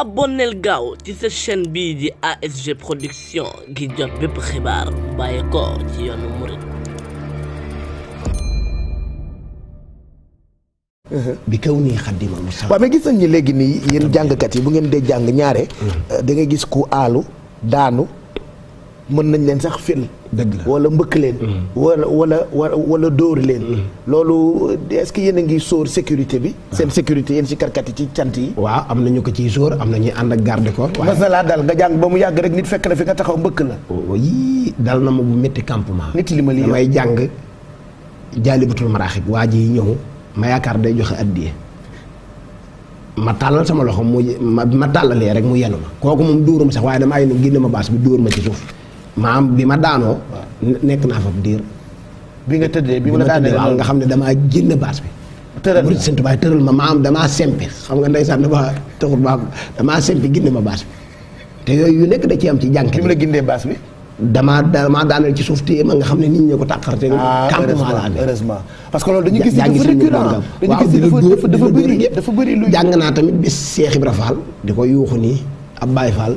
abonneel gaaw ci sa chaîne bii di ASG Production ngir jot bépp xibaar bàyyi ko ci yoonu murid bi kaw nii xaddima Musaa. waaw mais gis nañ ni léegi nii yéen jàngkat yi bu ngeen dee jàng ñaare da ngay gis ku aalu daanu mën nañ leen sax fil dëgg la wala mbëkk leen wala dóor leen loolu est-ce que yéen a ngi sóor sécurité bi seen sécurité yéen si karkat yi ci cant yi waaw am na ñu ko ciy sóor am na ñuy ànd ak garde corps mas na laa dal nga jàng ba mu yàgg rek nit fekk la fi nga taxaw mbëkk la yii dal na ma bu métti campement nit li ma lii damay jàng jaalibatul maraaxib waa ji ñëw ma yaakaar day joxe addiye ma tàllal sama loxo mu ma tàllalee rek mu yenu ma kooku moom dóoru ma sax waaye damaa yenu génne ma baas bi dóor ma ci suuf maam bi ma daanoo nekk naa fa diir bi nga tëddee bi ma daanee waaw nga xam ne damaa génn baas bi tëral murid Sëñ Tuubaa tëral ma maam damaa sempi xam nga ndeysaan taxut baax damaa sempi génne ma baas bi te yooyu yu nekk da ci am ci jànk bi mu la gindee baas bi damaa daaneel ci suuf téye ma nga xam ne nit ñi ko tàqarte campement la amee heureusement parce que loolu dañu gis dafa récurrent dañu gis dafa bëri lu jàng naa tamit bis Seex Ibra Faal di ko yuuxu nii ab Baay Faal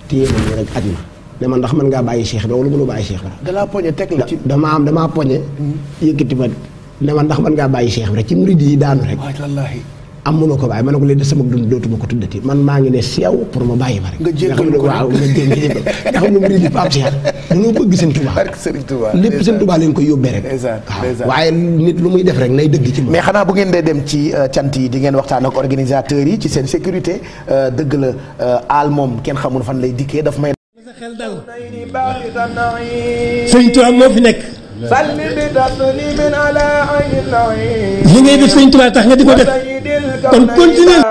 téye ma nii rek aj ma ne ma ndax mën ngaa bàyyi Cheikh Ibra wala mënoo bàyyi Cheikh Ibra dalaa poñe teg la ci damaa poñe yëkkati ma ne ma ndax mën ngaa bàyyi Cheikh Ibra ci murid yi daanu rek wallaahi am mënoo ko bàyyi ma ne ko léegi sama dund dootuma ko tuddati man maa ngi ne seew pour ma bàyyi ma rek nga jéggal ko waaw nga jéggal nga xam ne murid yi Pape Cheikh dañoo bëgg Sëñ Tuubaa lépp Sëñ Tuubaa leen koy yóbbee rek waaw waaye nit lu muy def rek nay dëgg ci moom mais xanaa bu ngeen dee dem ci cant yi di ngeen waxtaan ak organisateurs yi ci seen sécurité dëgg la aal moom kenn xamul fan lay dikkee daf may sa xel dal Sëñ Tuubaa moo fi nekk li ngay def Sëñ Tuubaa tax nga di ko def kon continuer